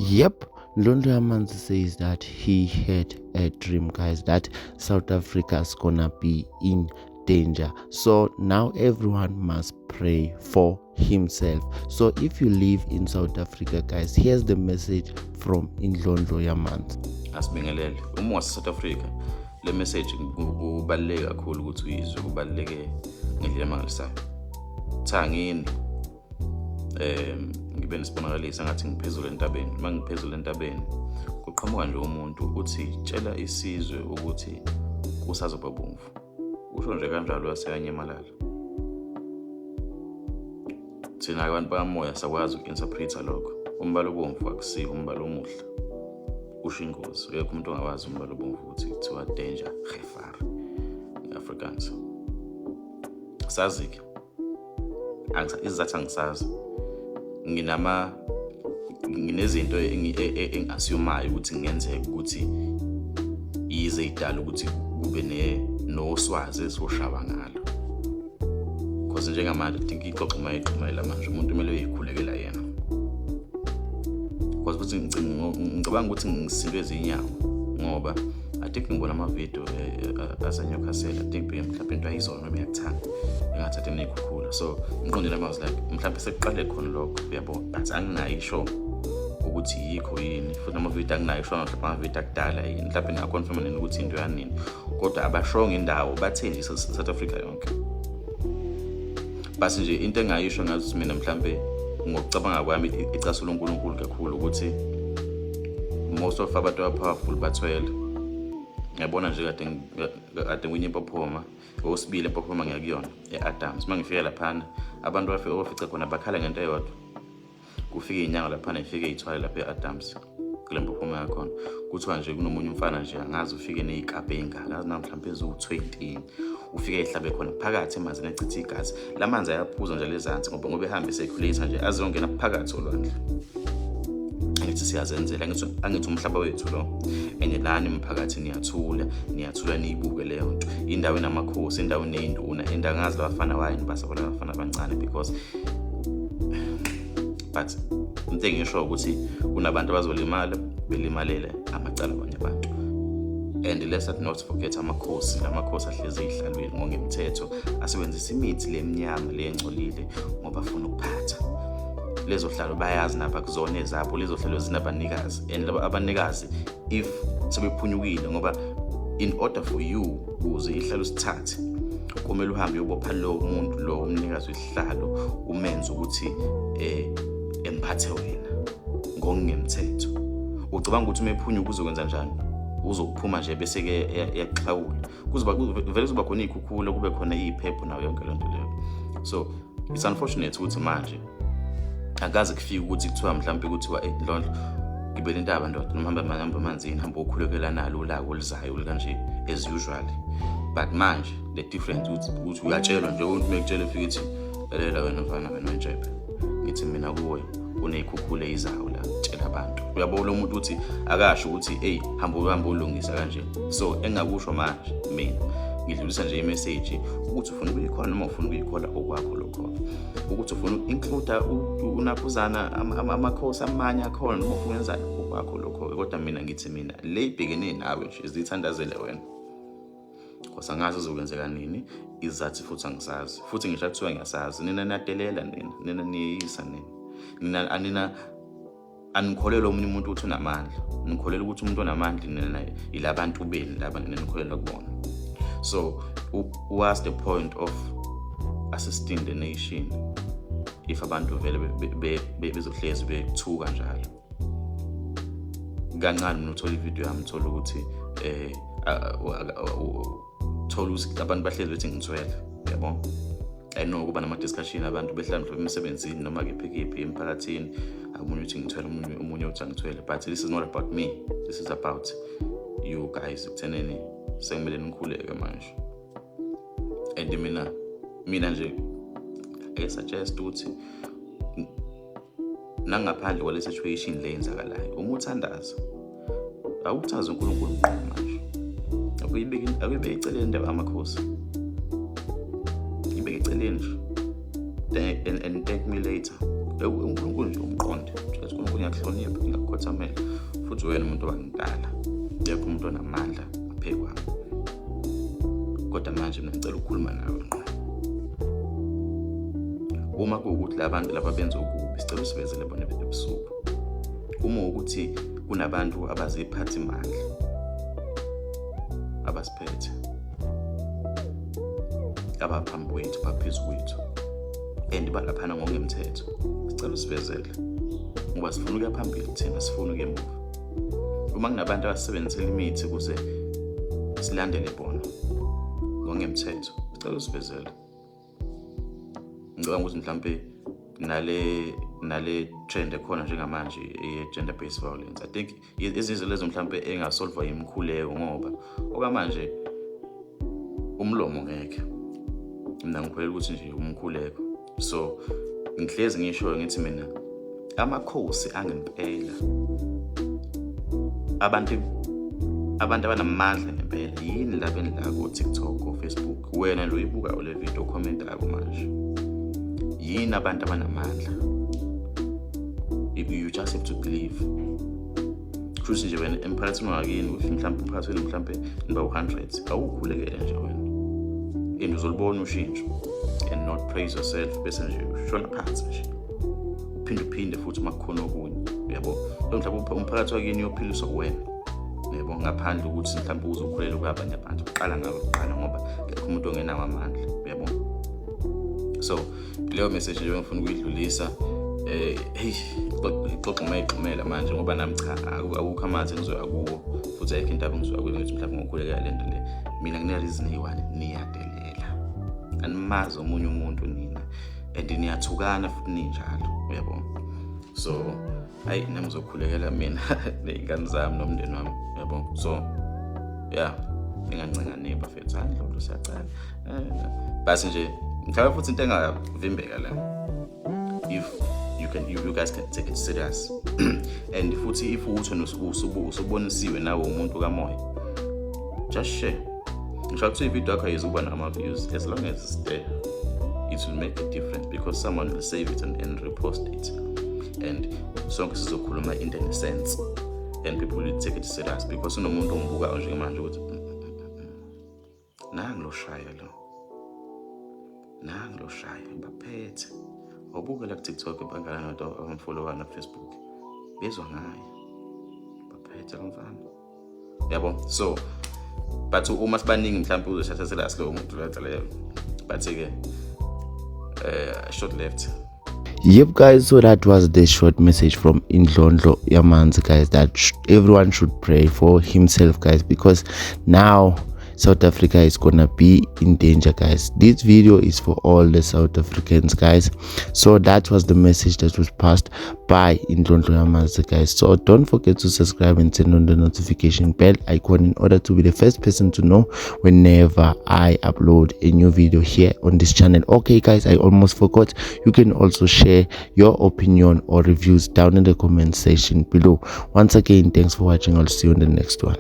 Yep, Londo Yamanzi says that he had a dream, guys, that South Africa is gonna be in danger. So now everyone must pray for himself. So if you live in South Africa, guys, here's the message from Londo Yamanzi. Asibingelele uma wase South Africa le message kubaluleke kakhulu ukuthi uyizwe, kubaluleke ngendlela emangalisayo. Thangini ngibe nesibonakalisa ngathi ngiphezulu entabeni. Mangiphezulu entabeni kuqhamuka nje umuntu uthi tshela isizwe ukuthi kusazoba bomvu. Usho nje kanjalo yaseyanyemalala. Thina abantu bakamoya sakwazi uku-interpreta lokho. Umbala obomvu akusiyo umbala omuhle. Usho ingozi. Uyekho umuntu ongawazi umbala obomvu ukuthi kuthiwa danger, gevaar nge-Afrikaans. Sazi-ke izathu angisazi. Nginezinto engi-assumayo ukuthi ngenzeka ukuthi yize idala ukuthi kube noswazi esoshawa ngalo. Because njengamanje think ixoxela manje umuntu kumele uyikhulekela yena. Because futhi ngicabanga ukuthi ngisindwe ezinyawo ngoba I think ngibona ama-video aseNewcastle. I think mhlawumbe into ayizona noma iyakuthanda engathathe ney'khukhula. So ngiqondile I was like mhlawumbe sekuqale khona lokho uyabo, but anginayisho ukuthi yikho yini futhi ama-video anginayisho mhlawumbe ama-video akudala yini mhlawumbe ngingakonfirma nini ukuthi into yanini, kodwa abashongo indawo bathe nje South Africa yonke. Basi nje into engayisho ngathi mina mhlawumbe ngokucabanga kwami icasula uNkulunkulu kakhulu ukuthi most of abantu aba-powerful bathwele. Ngiyabona nje kade nginye impophoma osibili impophoma ngiyakuyona e-Adams. Mangifika laphana abantu abafica khona bakhala ngento eyodwa. Kufika inyanga laphana ifike ithwale lapha e-Adams kule mpophoma yakhona. Kuthiwa nje kunomunye umfana nje angazi ufike nezikaphe ey'ngaka mhlawumbe eziwu-20 ufike ehlabe khona phakathi emanzini echitha igazi. La manzi ayaphuza nje lezansi ngoba ehamba eseculator nje azongena phakathi olwandle. Ngithi siyazenzela angithi umhlaba wethu lo enelani umphakathi niyathula niyibuke leyo nto. Indawo enamakhosi, indawo eney'nduna, endangazi labafana wayini basabona abafana abancane because but into engisho ukuthi kunabantu abazolimala belimalele amacala abanye abantu. And let's not forget amakhosi ahlezi ey'hlalweni ngongemthetho asebenzisa imithi lemnyama lengcolile ngoba afuna ukuphatha. Lezo hlalo bayazi napha kuzona ezabo lezo hlalo zinabanikazi, and abanikazi if sebephunyukile ngoba in order for you ukuze ihlalo sithathe kumele uhambe uyobopha lo muntu lo umnikazi wesihlalo umenze ukuthi emphathe wena ngongemthetho. Ucabanga ukuthi umephunyuka uzokwenza njani? Uzokuphuma nje bese ke yaxhawula vele kuzoba khona iy'khukhula kube khona iy'phepho nayo yonke lento leyo. So it's unfortunate ukuthi manje akaze kufika ukuthi kuthiwa mhlawumbe kuthiwa Londo gibela intaba ndoda noma hamba emanzini hamba ukhulekela nalo ulaka olizayo kanje as usual. But manje the difference ukuthi uyatshelwa nje umuntu mekutshela ufike ithi lalela wena mfana wena wenjephe ngithi mina kuwe kuney'khukhula eyizayo la tshela abantu. Uyabona lo muntu uthi akasho ukuthi hamba ulungisa kanje. So engakusho manje mina ngidlulisa nje i-message ukuthi ufuna ukuyikhona noma ufuna ukuyikhola okwakho lokho. Ukuthi ufuna uku-include unaphuzana amakhosi amanye akhona noma ufuna ukwenza okwakho lokho. Kodwa mina ngithi mina le ibhekene nawe nje zithandazele wena. Because angazi uzokwenzeka nini, izathu futhi angisazi. Futhi ngisho kuthiwa ngiyasazi nina nadelela nina niyeyisa nina anina anikholelwa omunye umuntu uthi unamandla. Nikholelwa ukuthi umuntu onamandla nina ilabantu beni laba nina nikholelwa kubona. So what's the point of assisting the nation if abantu vele bezohlezi bethuka njalo? Kancane mina uthola ivideo yami uthola ukuthi thola ukuthi abantu bahlezi bethi ngithwele, yabo. I know kuba nama-discussion abantu behlala mhlawumbe emsebenzini noma kephi emphakathini omunye uthi ngithwele omunye uthi angithwele, but this is not about me, this is about you guys. Kutheneni sekumele nikhuleke manje. And mina nje suggest ukuthi nangaphandle kwale situation le yenzakalayo uma uthandaza awuthaze uNkulunkulu ngqo manje. Akuyibeke eceleni indaba amakhosi, ibeke eceleni nje and thank me later. uNkulunkulu nje umqonde just ngiyakuhlonipha, ngiyakukhothamela, futhi wena umuntu owangidala, yakho umuntu onamandla aphe kwami. Kodwa manje mina ngicela ukukhuluma nawe ngqo. Uma kuwukuthi labantu laba benza ukubi, sicela usivezele bona ebusuku. Uma ukuthi kunabantu abaziphatha imandla abasiphethe, abaphambi kwethu, baphezu kwethu, and balaphana ngokungemthetho, sicela usivezele, ngoba sifuna ukuya phambili thina, sifuna ukuya emuva. Uma kunabantu abasebenzisela imithi ukuze silandele bona ngokungemthetho, sicela usivezele. Ngicabanga ukuthi mhlampe nale trend ekhona njengamanje ye-gender based violence, I think izizwe lezo mhlampe engasolva imkhuleko, ngoba okwamanje umlomo ngeke, mina ngikholelwa ukuthi nje umkhuleko. So ngihlezi ngisho ngithi mina amakhosi angempela, abantu abanamandla ngempela, yini labeni la ku TikTok, ku Facebook, wena lo uyibuka le video comment akho manje, yini abantu abanamandla? You just have to believe. Kusho nje wena emphakathini wakini, mhlawumbe uphathweni mhlawumbe niba 100, awukhulekele nje wena, and uzolibona ushintsho, and not praise yourself bese nje ushona phansi nje, uphinde futhi uma kukhona okunye, uyabo. Mhlawumbe umphakathi wakini uyophiliswa kuwena, yebo, ngaphandle ukuthi mhlawumbe uzokhulela kwabanye abantu. Uqala ngawe kuqala, ngoba lekho umuntu ongenawo amandla, uyabo. So leyo message nje ngifuna ukuyidlulisa. Hey, xoxa mayixhumela manje, ngoba nami cha akukho amazi engizoya kuwo, futhi ayikho into engizoya kuyo ngithi mhlawumbe ngokhuleka lento le. Mina nginereason eyi-1, niyadelela, animazi omunye umuntu nina, and niyathukana futhi ninjalo, uyabo. So hayi, nami ngizokhulekela mina ney'ngane zami nomndeni wami, uyabo. So yeah, ningancenga nebafethu, Ndlovu siyacela. Basi nje ngicela futhi into engavimbeka la, if you guys can take it serious and futhi if uthi usubonisiwe nawe umuntu kamoya, just share. Ngisho ukuthi ivideo yakho ayizuba nama-views, as long as it's there, it will make a difference, because someone will save it and repost it, and sonke sizokhuluma into enesense, and people will take it serious, because unomuntu ongibukayo njengamanje ukuthi nangu lo shaya baphethe. Awubuke la ku TikTok bangala nato abamfollower na Facebook, bezwa ngayo baphethe lomfana, yabo. So but uma sibaningi mhlawumbe uzoshatha serious lo muntu leyo, but short left. Yep guys, so that was the short message from Indlondlo Yamanzi, guys, that everyone should pray for himself, guys, because now South Africa is gonna be in danger, guys. This video is for all the South Africans, guys. So that was the message that was passed by Indlondlo Yamanzi, guys. So don't forget to subscribe and turn on the notification bell icon in order to be the first person to know whenever I upload a new video here on this channel. Okay guys, I almost forgot, you can also share your opinion or reviews down in the comment section below. Once again, thanks for watching. I'll see you in the next one.